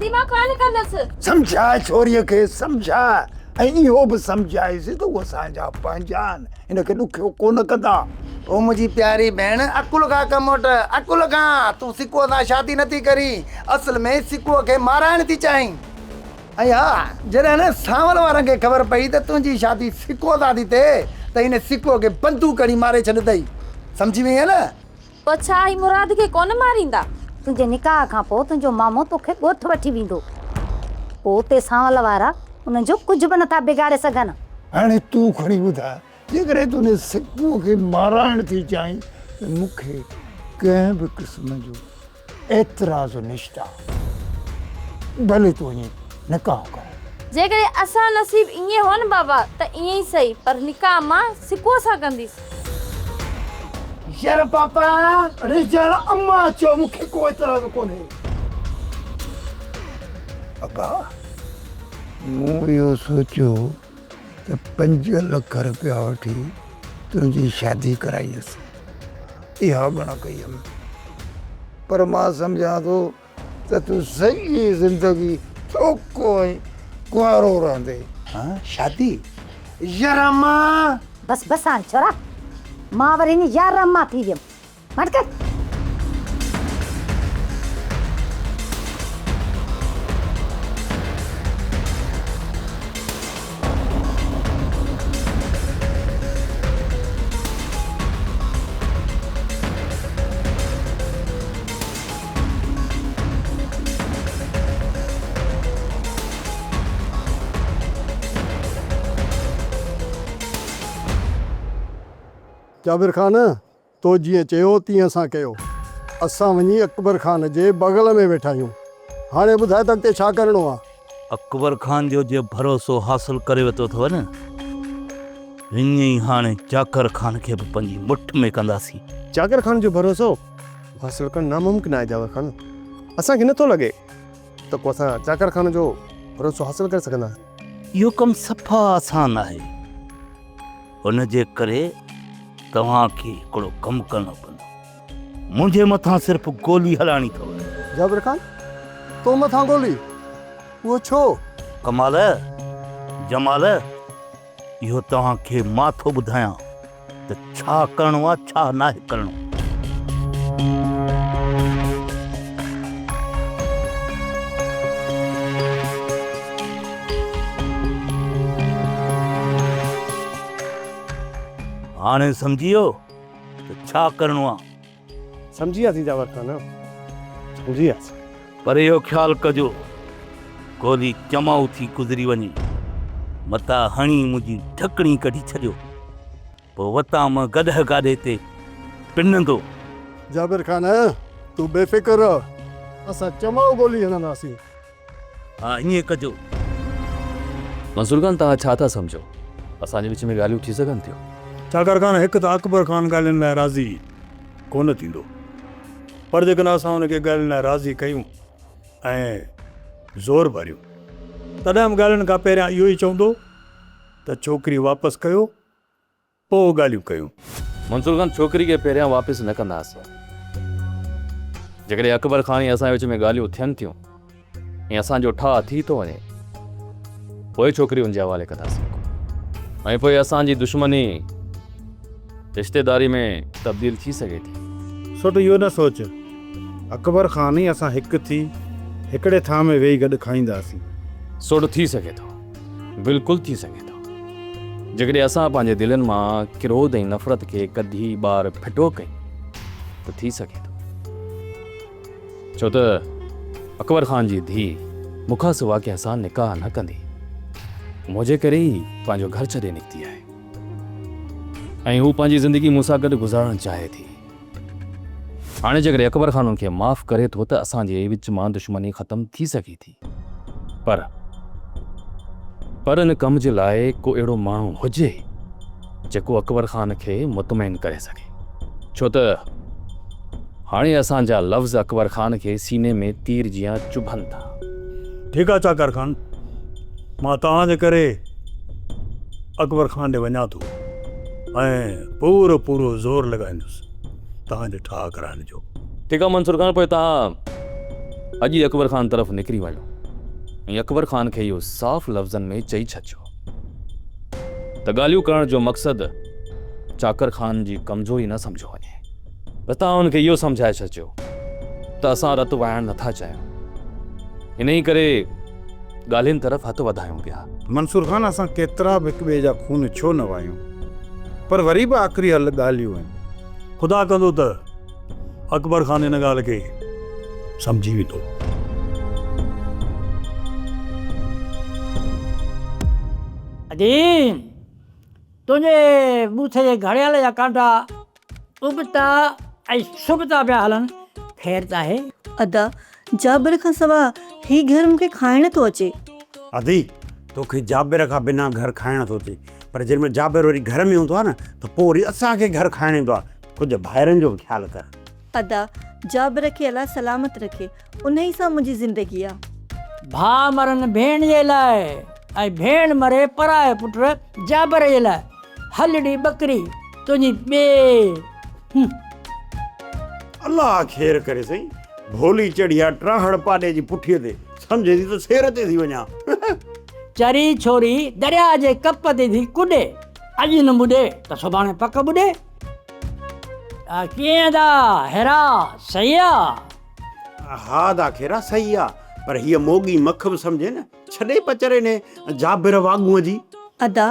شادي مان ڪانه ڪندس. سمجهاء ڇوريء کي، سمجهاء ۽ اهو به سمجهائيس ته هو اسان جا پنهنجا آهن، هن کي ڏکيو ڪونه ڪندا. او منهنجي پياري ڀيڻ، عقل کان ڪم وٺ، عقل کان! تون سڪوء سان شادي نه ٿي ڪرين، اصل ۾ سڪوء کي مارائڻ ٿي چاهين. ۽ ها، جڏهن هن سانول وارن کي خبر پئي ته تنهنجي شادي سڪوء سان ٿي ٿئي ته هن سڪوء کي بندوق هڻي ماري ڇڏندئي. سمجهي وئينء نه؟ پوء ڇا هي مراد کي ڪونه ماريندا؟ تنهنجي نڪاح کان پوء تنهنجو مامو توکي ڳوٺ وٺي ويندو. پوء اتي سانول وارا انهن جو ڪجهه به نٿا بگاڙي سگهن. هاڻي تون کڻي ٻڌاء، جيڪڏهن تون ان سڪوء کي مارائڻ ٿي چاهين ته مون کي ڪنهن به قسم جو اعتراض نشتا، ڀلي تون وڃي نڪاح ڪر. جيڪڏهن اسان نصيب ائين هو نه بابا ته ائين ئي سهي پر نڪاح مان سڪوء سان ڪنديس. يار بابا! اڙي يار امان چيو مون کي ڪو اعتراض ڪونهي. ابا مون اهو سوچيو ته 5 لک رپيا وٺي تنهنجي شادي ڪرائيندس. اها ڳڻ ڪئي هيم. پر مان سمجهان ٿو ته تون سڄي زندگي ٿوڪو ۽ ڪنوارو رهندين. ها شادي؟ يار امان! بس بس هاڻي ڇورا، مان وري هن يار امان ٿي ويم. مٽ ڪر. جابر خان، تو جيئن چيو تيئن اسان ڪيو. اسان وڃي اڪبر خان جي بغل ۾ ويٺا آهيون. هاڻي ٻڌاء ته اڳتي ڇا ڪرڻو آ؟ اڪبر خان جو جي ڀروسو حاصل ڪري ورتو اٿئو نه، ائين ئي هاڻي چاڪر خان کي به پنهنجي مٺ ۾ ڪنداسين. چاڪر خان جو ڀروسو حاصل ڪرڻ ناممڪن آهي جاور خان. اسان کي نٿو لڳي ته ڪو اسان چاڪر خان جو ڀروسو حاصل ڪري سگهنداسين. اهو ڪم صفا آسان آهي. ان جي ڪري توهان کي هڪڙو ڪم ڪرڻو پوندو. منهنجي مٿان صرف گولي هلائڻي اٿو. جابر خان، تو مٿان گولي؟ اهو ڇو؟ ڪمال، جمال، اهو توهان کي مان ٿو ٻڌايان ته ڇا ڪرڻو آهي ڇا ناهي ڪرڻو. هاڻي سمجهي ويو ته ڇا ڪرڻو آ. سمجهي وياسين جاور خان، سمجهي وياسين. پر اهو خيال ڪجو گولي چمائو ٿي گذري وڃي، متان هڻي منهنجي ڍڪڻي ڪڍي ڇڏيو. پوء وتان مان گڏهه گاڏي تي پنندو. جابر خان، تون بي فڪر رهه، اسان چمائو گولي هڻنداسين. ها ائين ڪجو. منصور خان، توهان ڇا ٿا سمجهو؟ اسان جي وچ ۾ ڳالهيون ٿي سگهن ٿيون؟ چاڪر خان، هڪ ته اڪبر خان ڳالهين لاء راضي ڪونه ٿيندو، پر جيڪڏهن اسان هن کي ڳالهين لاء راضي ڪيون ۽ زور ڀريون، تڏهن به ڳالهين کان پهريان اهو ئي چوندو ته ڇوڪري واپس ڪيو، پوء ڳالهيون ڪيون. منصور خان ڇوڪري کي پهريان واپس نه ڪنداسين. جيڪڏهن اڪبر خان ۽ اسان جي وچ ۾ ڳالهيون ٿين ٿيون ۽ اسان جو ٺاهه ٿي ٿو وڃي پوء ڇوڪري ان جي حوالي ڪنداسين ۽ پوء اسان جي دشمني رشتيداري ۾ تبديل ٿي سگهي ٿي. سوٽ اهو نه سوچ اڪبر خان ۽ اسان هڪ ٿي هڪڙي ٿانء ۾ ويهي گڏ کائينداسين. سوٽ ٿي سگهي ٿو. بلڪل ٿي سگهي ٿو. جيڪڏهن اسان پنهنجي دلين مان ڪروڌ ۽ نفرت کي ڪڍي ٻاهر ڦٽو ڪيون ته ٿي سگهي ٿو. ڇو ته اڪبر خان جي ڌيء مون کان سوا ڪنهن سان نڪاح نه ڪندي. منهنجي ڪري ئي پنهنجو گهر ڇڏي نڪتي آهي ۽ هو پنهنجي زندگي مون سان گڏ گذارڻ چاهي ٿي. هاڻي جيڪڏهن اڪبر خان ان کي معاف ڪري ٿو ته اسان جي وچ مان دشمني ختم ٿي سگهي ٿي. پر پر ان ڪم جي لاء ڪو اهڙو ماڻهو هجي جيڪو اڪبر خان کي مطمئن ڪري سگهي. ڇو ته هاڻي اسان جا لفظ اڪبر خان کي سيني ۾ تير جيان چڀن ٿا. ٺيڪ آ چاڪر خان، مان توهان جي ڪري اڪبر خان ڏي وڃان ٿو ۽ پورو پورو زور لڳائيندس توهان جي ٺاهه ڪرائڻ جو. ٺيڪ آ منصور خان، پوء توهان اڄ ئي اڪبر خان طرف نڪري وڃو. ۽ اڪبر خان کي اهو صاف لفظن ۾ چئي ڇڏجو ته ڳالهيون ڪرڻ جو مقصد چاڪر خان جي ڪمزوري نه سمجهيو وڃي. بس توهان هن کي اهو سمجهائي ڇڏجو ته اسان رت وهائڻ نٿا چاهيون، انهي ڪري ڳالهين طرف هٿ وڌايون پيا. منصور خان اسان ڪيترا به هڪ ٻئي جا خون ڇو نه وهايون پر وري به آخري حل ڳالهيون آهن. خدا ڪندو ته اڪبر خان ان ڳالهه کي سمجهي ويندو. ادي! تنهنجي ٻوٿ جي گهڙيال جا ڪانٽا ابتا ۽ سبتا پيا هلن، خير ته آهي؟ ادا! جابر کان سوا هي گهر مون کي کائڻ نه ٿو اچي. ادي! توکي جابر کان بنا گهر کائڻ ٿو اچي، پر جنهن مهل جابر وري گهر ۾ هوندو آهي نه ته پوء وري اسان کي گهر کائڻ ايندو آهي. ڪجهه ڀائرن جو به خيال ڪر. ادا! جابر کي الله سلامت رکي، انهي سان منهنجي زندگي آ. ڀاء مرن ڀيڻ جي لاء ۽ ڀيڻ مري پرائي پٽ جابر جي لاء. هل ڙي ٻڪري تنهنجي ٻي. هون. الله خير ڪري سائين، ڀولي چڙهي آ ٽاهڙ پاڏي جي پٺيء تي، سمجهي ٿي ته سير تي ٿي وڃان. چري ڇوري درياء جي ڪپ تي ٿي ڪڏي، اڄ نه ٻڏي ته سڀاڻي پڪ ٻڏي. ڪيئن ادا هيرا صحيح آ؟ ها ادا خيرا صحيح آ، پر هيء موڳي مک به سمجهي نه، ڇڏي پچر انهي جابر واڳونء جي. ادا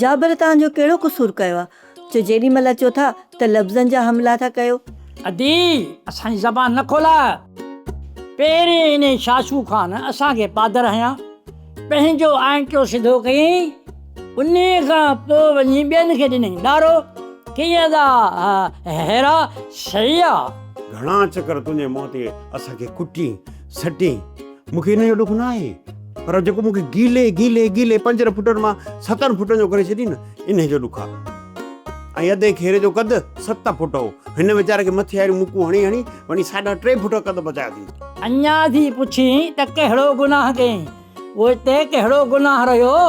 جابر توهان جو ڪهڙو قصور ڪيو آ، جو جيڏي مهل اچو ٿا ته لفظن جا حملا ٿا ڪيو. ادي اسان جي زبان نه کولاء. پهرين انهي شاشو خان اسان کي پادر هنيا، پنهنجو آئنٽو سڌو ڪيائين، انهيء کان پوء وڃي ٻين کي ڏنائين ڏارو، ڪيئن ادا هيرا صحيح آ؟ گهڻا چڪر تنهنجي منهن تي اسان کي ڪٽين سٽين، مون کي ان جو ڏک نه آهي، پر جيڪو مون کي گيلي گيلي گيلي پنجن فٽن مان ستن فٽن جو ڪري ڇڏين نه، انهيء جو ڏک آ. ۽ ادي کير جو قد ست فوٽ هو، هن ويچاري کي مٿي واريون مڪون هڻي هڻي وڃي ساڍا ٽي فوٽ قد بچايو اٿئي. اڃا ٿي پڇين ته ڪهڙو گناهه ڪيائين؟ پوء اتي ڪهڙو گناهه رهيو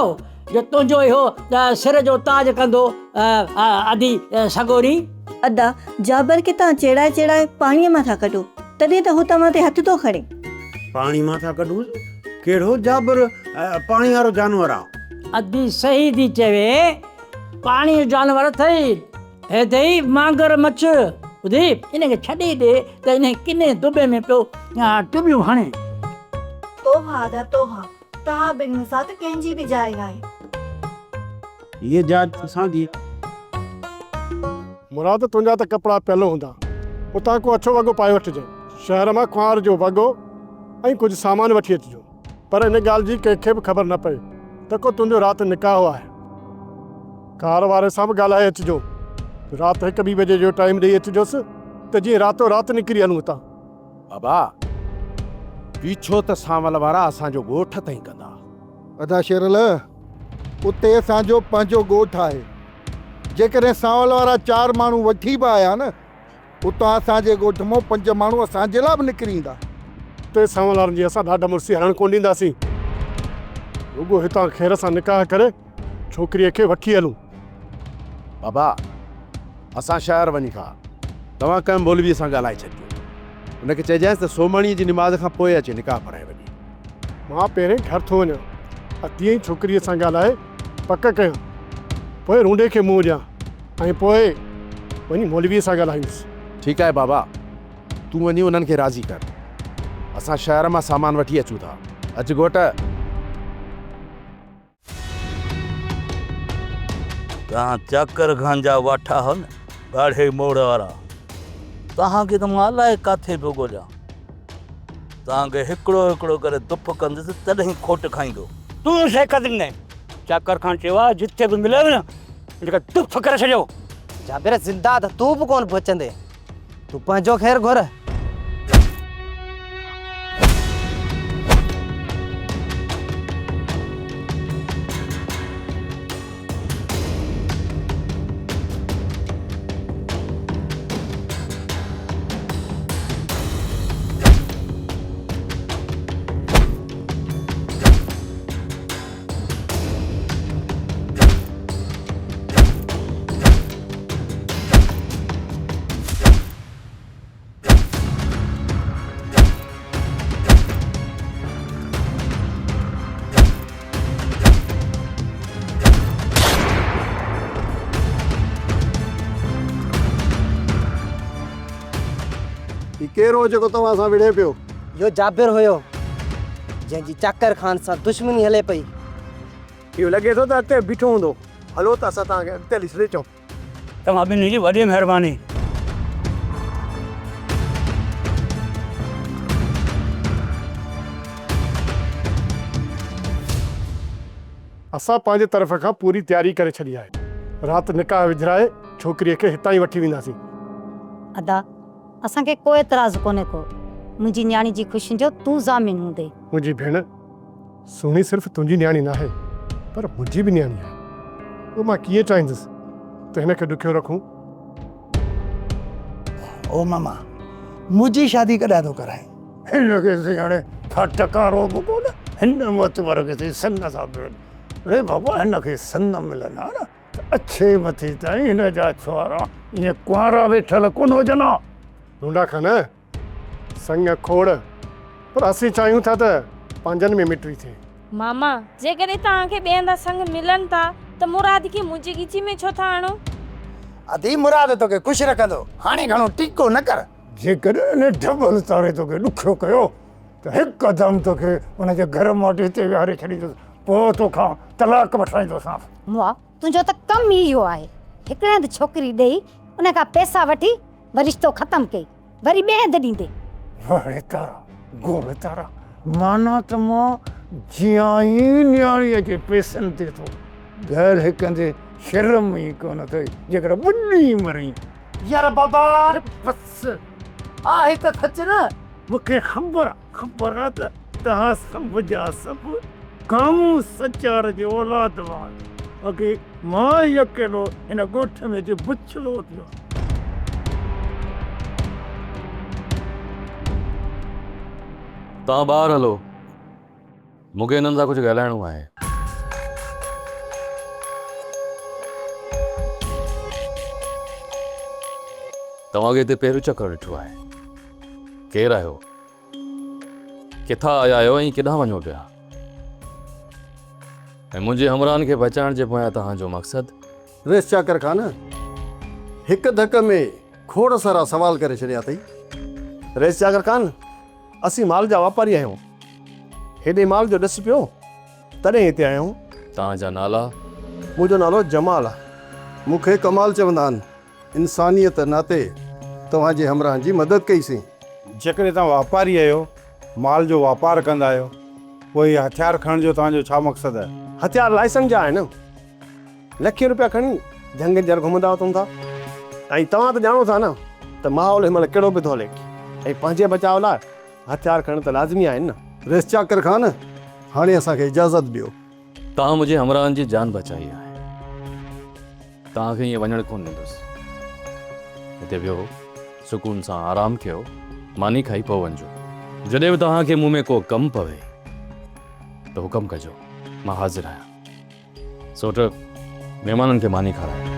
جو تنهنجو اهو سر جو تاج ڪندو ادي سڳوري؟ ادا، جابر کي توهان چيڙائي چيڙائي پاڻيء مان ٿا ڪڍو، تڏهن ته هو توهان تي هٿ ٿو کڻي. پاڻي مان ٿا ڪڍونس؟ ڪهڙو جابر پاڻي وارو جانور آ؟ ادي صحيح ٿي چوي، پاڻي جو جانور اٿئي. هي اٿئي مانگر مڇ. ٻڌي، ان کي ڇڏي ڏي ته انهي ڪني دٻي ۾ پيو ٽٻيون هڻي. توبهه ادا توبهه، توهان ٻنهي سان ته ڪنهن جي به جاء ناهي. هيء جاء اسان جي. مراد تنهنجا ته ڪپڙا پيل هوندا، اتان ڪو اڇو وڳو پائي وٺجانء. شهر مان ڪنوار جو وڳو ۽ ڪجهه سامان وٺي اچجو. پر ان ڳالهه جي ڪنهن کي به خبر نه پئي ته ڪو تنهنجو رات نڪاح آهي. ڪار واري سان به ڳالهائي اچجو. رات هڪ ٻي بجي جو ٽائيم ڏئي اچجوس ته جيئن راتو رات نڪري هلون هتان. بابا، پيڇو ته سانول وارا اسان جو ڳوٺ تائين ڪندا. ادا شيرل، اتي اسان جو پنهنجو ڳوٺ آهي. جيڪڏهن سانول وارا چار ماڻهو وٺي به آيا نه اتان اسان جي ڳوٺ مان پنج ماڻهو اسان جي لاء به نڪري ايندا. اتي سانول وارن جي اسان ڏاڍ مڙسي هلڻ ڪونه ڏينداسين. رڳو هتان خير سان نڪاح ڪري ڇوڪريء کي وٺي هلون. بابا، اسان شهر وڃون ٿا. توهان ڪنهن مولويء سان ڳالهائي ڇڏجو. ان کي چئجانس ته سومهڻيء جي نماز کان پوء اچي نڪاح پڙهائي وڃي. مان پهرين گهر ٿو وڃان ۽ تيئن ئي ڇوڪريء سان ڳالهائي پڪ ڪيان، پوء رونڊي کي منهن ڏيان ۽ پوء وڃي مولويء سان ڳالهائيندس. ٺيڪ آهي بابا، تون وڃي انهن کي راضي ڪر. اسان شهر مان سامان وٺي اچون ٿا. اچ گهوٽ. توهان چاڪر خان جا واٺا هئو نه، ڳاڙهي موڙ وارا. توهان کي ته مان الائي ڪاٿي پيو ڳوليان. توهان کي هڪڙو هڪڙو ڪري دڦ ڪندس تڏهن کوٽ کائيندو. تون شيخ ڏني. چاڪر خان چيو آهي جتي به مليو نه ان کي دڦ ڪري ڇڏيو. جابر زنده ته تون به ڪونه بچندين. تون پنهنجو خير گهر. ڪير هو جيڪو توهان سان وڙهي پيو؟ اهو جابر هيو، جنهن جي چاڪر خان سان دشمني هلي پئي. اهو لڳي ٿو ته اڳتي بيٺو هوندو. هلو ته اسان توهان کي اڳتي هلي ڇڏي اچون. توهان ٻنهي جي وڏي مهرباني. اسان پنهنجي طرف کان پوري تياري ڪري ڇڏي آهي. رات نڪاح وجهرائي ڇوڪريء کي هتان ئي وٺي وينداسين. ادا، اسان کي ڪو اعتراض ڪونهي ڪو. منهنجي نياڻي جي خوشين جو تون ضامن هوندين. منهنجي ڀيڻ، سهڻي صرف تنهنجي نياڻي ناهي پر منهنجي به نياڻي آهي. پوء مان ڪيئن چاهيندس ته هن کي ڏکيو رکون. او ماما، منهنجي شادي ڪڏهن ٿو ڪرائين؟ هن کي سائين هاڻي ڦٽڪارو به ڪونه، هن معتبر کي سائين سڱ ٿا ملن. ري بابا هن کي سڱ ملن ها نه ته اڇي مٿي تائين هن جا ڇوهارا ائين ڪنوارا ويٺل ڪونه هجن ها. لونڊا خان، سڱ کوڙ، پر اسين چاهيون ٿا ته پنهنجن ۾ مٽري ٿئي. ماما، جيڪڏهن توهان کي ٻئي هنڌان سڱ ملن ٿا ته مراد کي منهنجي ڳچي ۾ ڇو ٿا آڻو؟ ادي مراد توکي خوش رکندو، هاڻي گهڻو ٽيڪو نه ڪر. جيڪڏهن ان ڍٻل تاري توکي ڏکيو ڪيو ته هڪدم توکي ان جي گهر مان وٺي هتي ويهاري ڇڏيندس، پوء توکان طلاق وٺرائيندوسانس. مئا، تنهنجو ته ڪم ئي اهو آهي. هڪڙي هنڌ ڇوڪري ڏيئي، ان کان پئسا وٺي وري رشتو ختم ڪيئي، وري ٻئي هنڌ ڏيندي. واهڙي تارا، گوڙ تارا، معنيٰ ته مان جيان ئي نياڻيء جي پئسن تي ٿو ڳالهه ڪندي شرم ئي ڪونه اٿئي، جيڪر ٻڏي مرين. يار بابا بس آهي ته سچ نه. مون کي خبر خبر آ ته توهان سڀ جا سڀ ڪامون سچار جي اولاد مان آهيو. باقي مان ئي اڪيلو هن ڳوٺ ۾ اچي بڇڙو ٿيو آهيان. توهان ٻاهر هلو. مون کي هنن سان ڪجهه ڳالهائڻو آهي. توهان کي هتي پهريون چڪر ڏٺو آهي. ڪير آهيو؟ ڪٿان آيا آهيو ۽ ڪيڏانهن وڃو پيا؟ ۽ منهنجي همراهن کي بچائڻ جي پويان توهان جو مقصد؟ ريس چاڪر خان هڪ ڌڪ ۾ کوڙ سارا سوال ڪري ڇڏيا اٿئي. ريس چاڪر خان اسين مال جا واپاري آهيون. هيڏي مال جو ڏس پيو، تڏهن هتي آيا آهيون. توهان جا نالا؟ منهنجو نالو جمال آهي. مون کي ڪمال چوندا آهن. انسانيت ناتي توهان جي همراهن جي مدد ڪئي سين. جيڪڏهن توهان واپاري آهيو، مال جو واپار ڪندا آهيو، پوء هي هٿيار کڻڻ جو توهان جو ڇا مقصد آهي؟ هٿيار لائسنس جا آهن. لکين روپيا کڻي جهنگن جر گهمندا وتون ٿا ۽ توهان ته ڄاڻو ٿا نه ته ماحول هن مهل ڪهڙو پيو ٿو هلي ۽ پنهنجي بچاء لاء هٿيار کڻڻ ته لازمي آهن نه. رئيس چاڪر خان، هاڻي اسان کي اجازت ڏيو. توهان منهنجي همراهن جي جان بچائي آهي. توهان کي ائين وڃڻ ڪونه ڏيندس. هتي ويهو، سڪون سان آرام ڪيو، ماني کائي پوء وڃجو. جڏهن به توهان کي مون ۾ ڪو ڪم پوي ته حڪم ڪجو، مان حاضر آهيان. سوٽ، مهمانن کي ماني کاراء.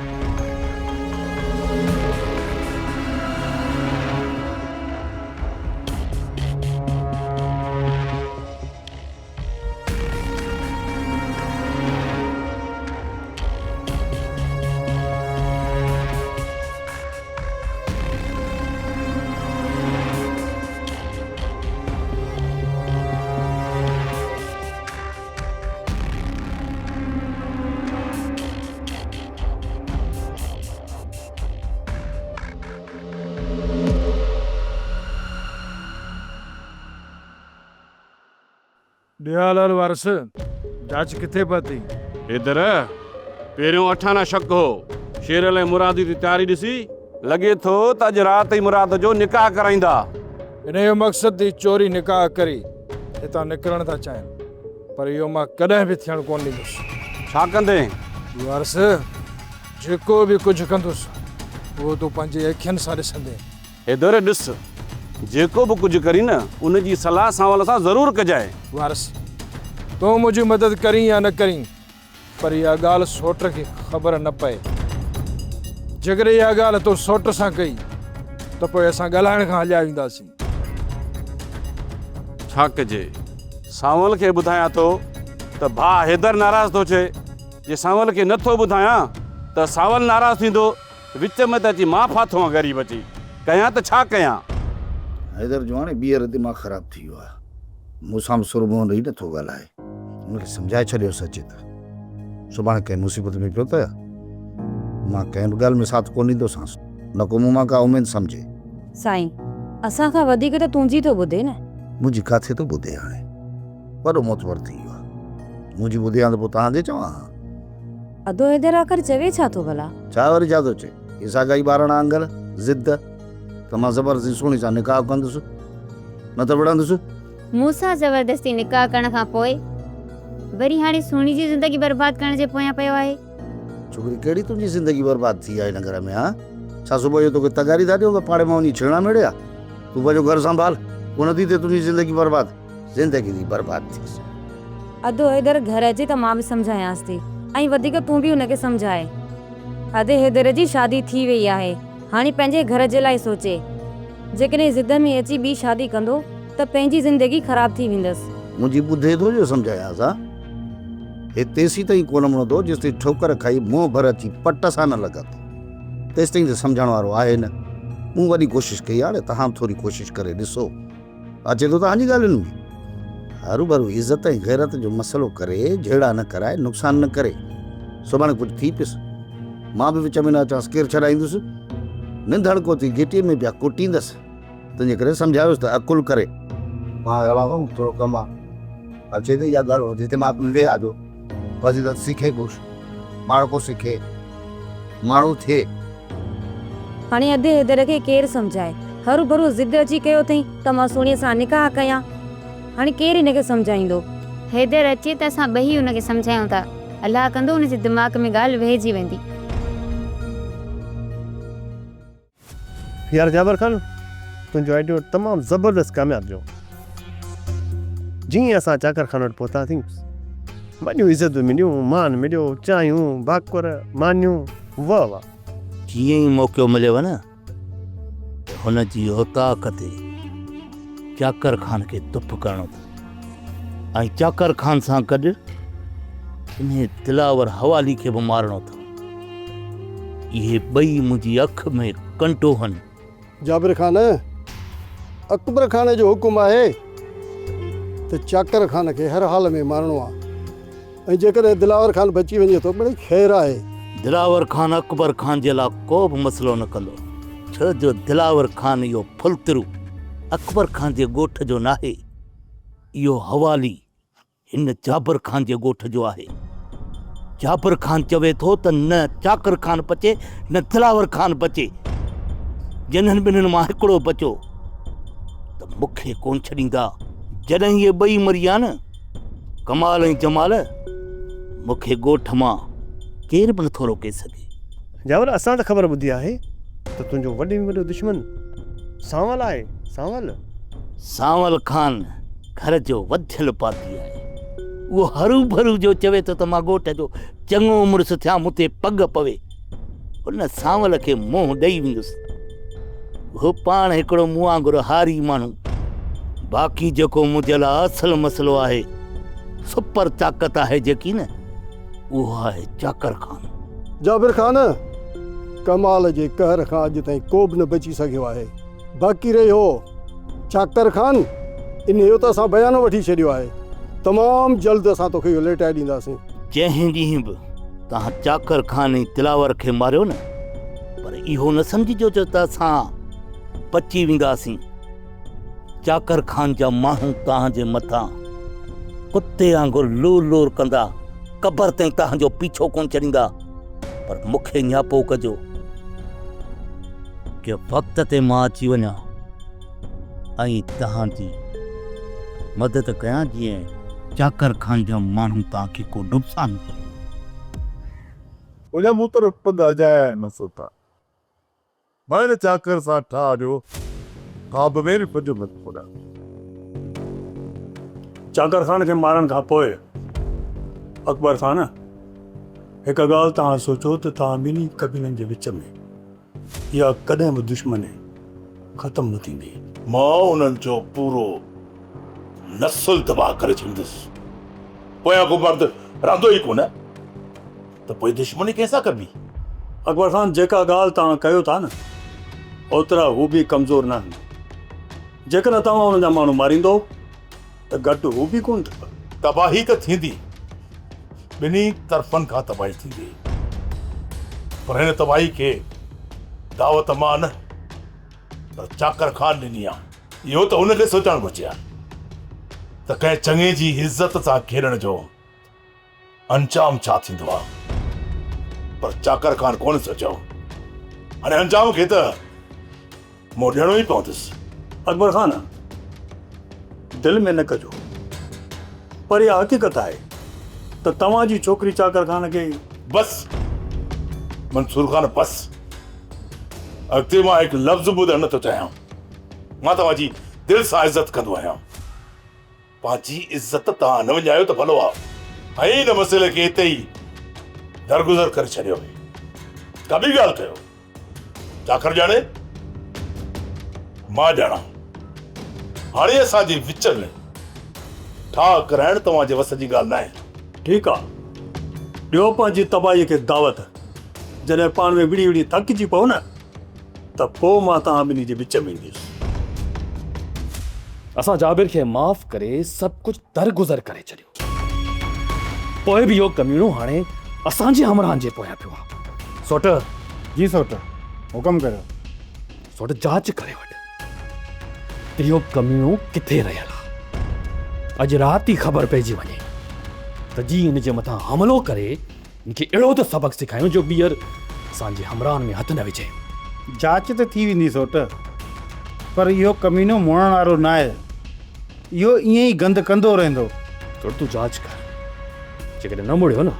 ڏيالال وارث، جاچ ڪٿي پهتي؟ حيدر، پهريون اٺانا شڪ هو. شيرل ۽ مراد جي تياري ڏسي لڳي ٿو ته اڄ رات ئي مراد جو نڪاح ڪرائيندا. انهيء جو مقصد هي چوري نڪاح ڪري هتان نڪرڻ ٿا چاهين. پر اهو مان ڪڏهن به ٿيڻ ڪونه ڏيندس. ڇا ڪندين؟ وارث، جيڪو به ڪجهه ڪندس، اهو تون پنهنجي اکين سان ڏسندين. حيدر، ڏس، جيڪو به ڪجهه ڪرين نه، ان جي صلاح سانول سان ضرور ڪجانء. وارث، تون منهنجي مدد ڪرين يا نه ڪرين، پر اها ڳالهه سوٽ کي خبر نه پئي. جيڪڏهن اها ڳالهه تو سوٽ سان ڪئي ته پوء اسان ڳالهائڻ کان هليا وينداسين. ڇا ڪجي؟ سانول کي ٻڌايان ٿو ته ڀاء حيدر ناراض ٿو ٿئي. جي سانول کي نه ٿو ٻڌايان ته سانول ناراض ٿيندو. وچ ۾ ته اچي مان ڦاٿو آهيان غريب اچي. ڪيان ته ڇا ڪيان؟ حيدر جو هاڻي ٻيهر دماغ خراب ٿي ويو آهي. مون سان به سرمون رهي نٿو ڳالهائي. هن کي سمجهائي ڇڏيوس اچي ته سڀاڻي ڪنهن مصيبت ۾ پيو ته مان ڪنهن به ڳالهه ۾ ساٿ ڪونه ڏيندوسانس، نه ڪو مون مان ڪا اميد سمجهي. سائين، اسان کان وڌيڪ ته تنهنجي ٿو ٻڌي نه. منهنجي ڪاٿي ٿو ٻڌي هاڻي. وڏو معتبر ٿي ويو آهي. منهنجي ٻڌي هان ته پوء توهان جي چوان ها. ادو حيدر آخر چوي ڇا ٿو ڀلا؟ ڇا وري ڇا ٿو چئي؟ هي ساڳا ئي ٻاراڻا انگل، ضد، ته مان زبردستي سهڻي سان نڪاح ڪندس، نه ته وڙهندس. مون سان زبردستي نڪاح ڪرڻ کان پوء وري هاڻي سهڻي جي زندگي برباد ڪرڻ جي پويان پيو آهي. ڇوڪري ڪهڙي تنهنجي زندگي برباد ٿي آهي هن گهر ۾ هان؟ ڇا صبح جو توکي تغاري ٿا ڏيون ته پاڙي مان وڃي ڇيڻا ميڙي آ؟ تون پنهنجو گهر سنڀال، ڪونه ٿي ٿئي تنهنجي زندگي برباد. زندگي ٿي برباد ٿيس. ادو حيدر گهر اچي ته مان به سمجهايانس ٿي ۽ وڌيڪ تون به هن کي سمجهاء. ادي حيدر جي شادي ٿي وئي آهي هاڻي پنهنجي گهر جي لاء سوچي. جيڪڏهن ضد ۾ اچي ٻي شادي ڪندو ته پنهنجي زندگي خراب ٿي ويندس. منهنجي ٻڌي ٿو جو سمجهايانس ها. هي تيسيتائين ڪونه مڙندو جيستائين ٺوڪر کائي منهن ڀر اچي پٽ سان نه لڳندو. تيستائين ته سمجهڻ وارو آهي نه. مون وڏي ڪوشش ڪئي هاڻي توهان به ٿوري ڪوشش ڪري ڏسو. اچي ٿو توهان جي ڳالهين ۾. هروڀرو عزت ۽ غيرت جو مسئلو ڪري جهيڙا نه ڪرائي نقصان نه ڪري. سڀاڻي ڪجهه ٿي پيس. مان به وچ ۾ نه اچانس ڪير ڇڏائيندس. ننڌڻڪو ٿي گهٽيء ۾ پيا ڪٽيندس. تنهنجي ڪري سمجهايوس ته عقل ڪري. مان هلان ٿو ٿورو ڪم آ. اچي ٿي اها ڳالهه جتي مان ويهان ٿو. فضيلت سکي ڪجهه. ماڻهو ڪو سکي. ماڻهو ٿئي. هاڻي ادي حيدر کي ڪير سمجهائي. هروڀرو ضد اچي ڪيو اٿئي ته مان سهڻيء سان نڪاح ڪيان. هاڻي ڪير هن کي سمجهائيندو. حيدر اچي ته اسان ٻئي هن کي سمجهايون ٿا. الله ڪندو هن جي دماغ ۾ ڳالهه ويهجي ويندي. يار جابر خان تنهنجو آئيڊيو تمام زبردست ڪامياب ويو. جيئن اسان چاڪر خان وٽ پهتاسين وڏيون عزتون مليون، مان مليو، چانهيون، ڀاڪر، مانيون، واه واه. جيئن ئي موقعو مليو نه ته هن جي اوطاق تي چاڪر خان کي دڦ ڪرڻو اٿم ۽ چاڪر خان سان گڏ انهي دلاور حوالي کي به مارڻو اٿم. اهي ٻئي منهنجي اک ۾ ڪنٽو هن. جابر خان، اڪبر خان جو حڪم آهي ته چاڪر خان کي هر حال ۾ مارڻو آ ۽ جيڪڏهن دلاور خان بچي وڃي ٿو مڙئي خير آهي. دلاور خان اڪبر خان جي لاء ڪو به مسئلو نه ڪندو، ڇو جو دلاور خان اهو ڦلترو اڪبر خان جي ڳوٺ جو ناهي، اهو حوالي هن جابر خان جي ڳوٺ جو آهي. جابر خان چوي ٿو ته نه چاڪر خان بچي نه دلاور خان بچي. جنھن ٻنھين مان هڪڙو بچو ته مون کي ڪونه ڇڏيندا. جڏهن اهي ٻئي مري ويا نه ڪمال ۽ جمال مون کي ڳوٺ مان ڪير به نٿو روڪي سگهي. جابر اسان ته خبر ٻڌي آهي ته تنهنجو وڏي ۾ وڏو دشمن سانول آهي، سانول. سانول خان گهر جو وڌيل پاتي آهي. اهو هروڀرو جو چوي ٿو ته مان ڳوٺ جو چڱو مڙس ٿيان مون تي پڳ پوي. ان سانول کي منهن ڏئي ويندس. هو پاڻ هڪڙو مون وانگر هاري ماڻهو. باقي جيڪو منهنجي لاء اصل مسئلو آهي، سپر طاقت آهي جيڪي نه، اهو آهي چاڪر خان. جابر خان، ڪمال جي قهر کان اڄ تائين ڪو به نه بچي سگهيو آهي. باقي رهيو چاڪر خان، انهيء جو ته اسان بيانو وٺي ڇڏيو آهي. تمام جلد اسان توکي اهو ليٽائي ڏينداسين. جنهن ڏينهن به توهان چاڪر خان ۽ دلاور کي ماريو نه، پر اهو نه سمجهجو ته اسان بچي وينداسين. چاڪر خان جا ماڻهو توهان جي مٿان ڪتي وانگر لور لور ڪندا، قبر تائين توهان جو پيڇو ڪونه ڇڏيندا. پر مون کي نياپو ڪجو ڪي وقت تي مان اچي وڃان ۽ توهان جي مدد ڪيان جيئن چاڪر خان جا ماڻهو توهان کي ڪو نقصان نه ڪن. اڃا مون طرف پنڌ اجايا آهن سلطان. مان هن چاڪر سان ٺاهه جو خواب ۾ به پنجو نه ٿو ڏيان. چاڪر خان کي مارڻ کان پوء اڪبر خان هڪ ڳالهه توهان سوچو ته توهان ٻنهي قبيلن جي وچ ۾ اها ڪڏهن به دشمني ختم نه ٿيندي. مان انهن جو پورو نسل تباهه ڪري ڇڏيندس. پويان ڪو مرد رهندو ئي ڪونه. ته پوء دشمني ڪنهن سان ڪبي؟ اڪبر خان جيڪا ڳالهه توهان ڪيو ٿا نه اوترا هو به ڪمزور ناهن. جيڪڏهن توهان ان جا ماڻهو ماريندو ته گهٽ هو به ڪونه ٿيندو. تباهي ته ٿيندي، ٻنهي طرفن کان تباهي ٿيندي، پر هن تباهي کي دعوت مان نه پر چاڪر خان ڏني آ. اهو ته هن کي سوچڻ گهرجي ها ته ڪنهن چڱي جي عزت سان کيڏڻ جو انجام ڇا ٿيندو آ، پر چاڪر خان ڪونه سوچيو. هاڻي انجام کي ته منهن ڏيڻو ئي پوندس. اڪبر خان، دل ۾ نه ڪجو، پر اها حقيقت آهي ته توهان جي ڇوڪري چاڪر خان کي. بس منصور خان بس، اڳتي مان هڪ لفظ ٻڌڻ نه ٿو چاهيان. مان توهان جي دل سان عزت ڪندو آهيان. پنهنجي عزت توهان نه وڃايو ته ڀلو آ. ۽ ان مسئلي کي اتي ئي درگذر ڪري ڇڏيو. ڪا ٻي ڳالهه ڪيو. چاڪر ڄاڻي، مان ڄاڻان. هاڻي اسان جي وچ ۾ ٺاهه ڪرائڻ توهان جي وس جي ڳالهه ناهي. ٺيڪ آ. ڏيو پنهنجي تباهيء کي دعوت. جڏهن پاڻ ۾ وڙهي وڙهي ٿڪجي پئو نه ته پوء مان توهان ٻنهي جي وچ ۾ اينديس. اسان جابر کي معاف ڪري سڀ ڪجهه درگذر ڪري ڇڏيو. پوء به اهو ڪميڻو هاڻي اسان جي همراهن جي پويان پيو آهي. سوٽ! جي سوٽ، حڪم ڪريو. سوٽ جاچ ڪري وٺ ته اهو ڪميڻو ڪٿي رهيل آهي. اڄ رات ئي خبر پئجي وڃي ته جي ان جي مٿان حملو ڪري ان کي اهڙو ته سبق سيکاريون جو ٻيهر اسان جي همراهن ۾ هٿ نه وجهي. جاچ ته ٿي ويندي سوٽ، پر اهو ڪمينو مڙڻ وارو ناهي. اهو ائين ئي گند ڪندو رهندو. سوٽ تون جاچ ڪر، جيڪڏهن نه مڙيو نه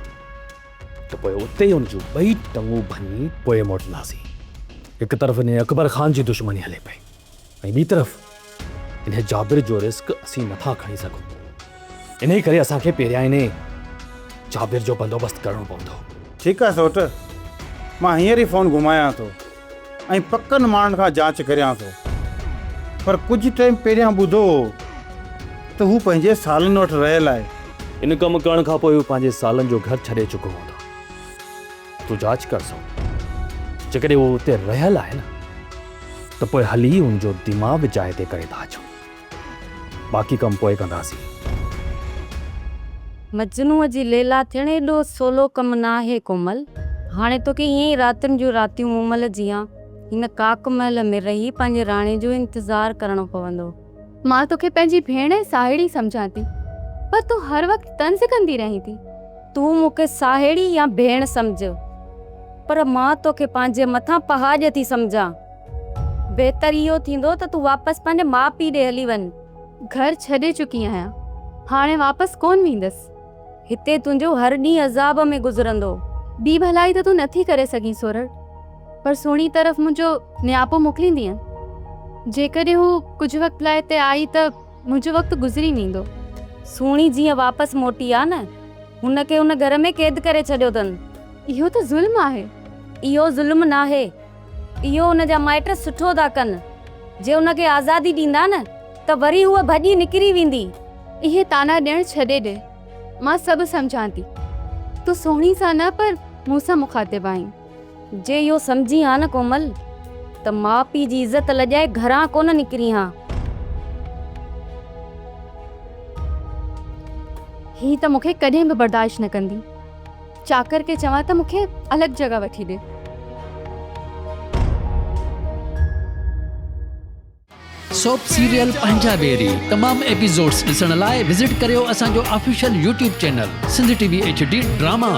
ته پوء اتي ئي ان جون ٻئي ٽنگون ڀڃي پوء موٽنداسين. هڪ طرف انهيء اڪبر خان جي دشمني هلي پئي ۽ ٻي طرف انهيء جابر جو رسڪ اسين نٿا کڻي سگهون. انهيء ڪري اسان کي پهريان انهيء جابر جو بندوبست ڪرڻو پوندو. ٺيڪ آهي سوٽ، مان هينئر ئي فون گهمايان ٿو ۽ پڪن ماڻهن کان جاچ ڪريان ٿو. پر ڪجهه ٽائيم پهريان ٻڌو هو ته هو پنهنجي سالن وٽ رهيل آهي. ان ڪم ڪرڻ کان پوء هو پنهنجي سالن جو گهر ڇڏي چڪو هوندو. تون جاچ ڪر سو. جيڪڏهن هو اتي رهيل آهي نه ته پوء هلي ان جو دماغ جاء تي ڪري ٿا اچون. باقي ڪم پوء ڪنداسين. مجنونء جي ليلا ٿيڻ ايڏو سولو ڪم ناهي ڪومل. هاڻي توکي ائين ئي راتين جون راتيون مومل جيان هن ڪاڪ محل ۾ رهي پنهنجي راڻي جو انتظار ڪرڻو پوندو. مان توکي پنهنجي ڀيڻ ۽ ساهيڙي سمجهان ٿي، پر تون هر وقت طنز ڪندي رهين ٿي. تون مون کي ساهيڙي يا ڀيڻ سمجهه، پر مان توکي پنهنجي مٿان پهاڄ ٿي سمجهان. بهتر اهو ٿيندو ته تون واپس پنهنجي ماء پيء ڏي هلي وڃ. گهر ڇڏي چڪي آهيان، هاڻي واپس ڪونه ويندس. هتي تنهنجو هر ڏينهن عذاب ۾ گذرندو. ٻي ڀلائي ته تون نٿي ڪري سگهين سورٺ، پر سهڻي طرف منهنجو نياپو موڪليندينء؟ جيڪڏهن هو ڪجهه وقت لاء هتي آئي ته منهنجو وقت گذري ويندو. سهڻي جيئن واپس موٽي آ نه، هن کي ان گهر ۾ قيد ڪري ڇڏيو اٿن. اهو ته ظلم آهي. اهو ظلم ناهي. اهو ان جا مائٽ سٺو ٿا ڪن. جي ان کي آزادي ڏيندا نه ته وري هوء ڀڄي نڪري ويندي. اهي طعنا ڏيڻ ڇڏي ڏي. مان سڀ سمجهان ٿي. تون سهڻي سان نه پر مون سان مخاطب آهين. جي اهو سمجهين ها نه ڪومل ته ماء پيء جي عزت لڄائي گهران ڪونه نڪرين ها. هي ته مون کي ڪڏهن به برداشت نه ڪندي. چاڪر کي چوان ته مون کي الڳ جڳهه وٺي ڏي. سوپ سيريل پنهنجا ويري تمام ايپيسوڊز ڏسڻ لاء وزٽ ڪريو اسان جو official YouTube channel Sindh T V H D drama.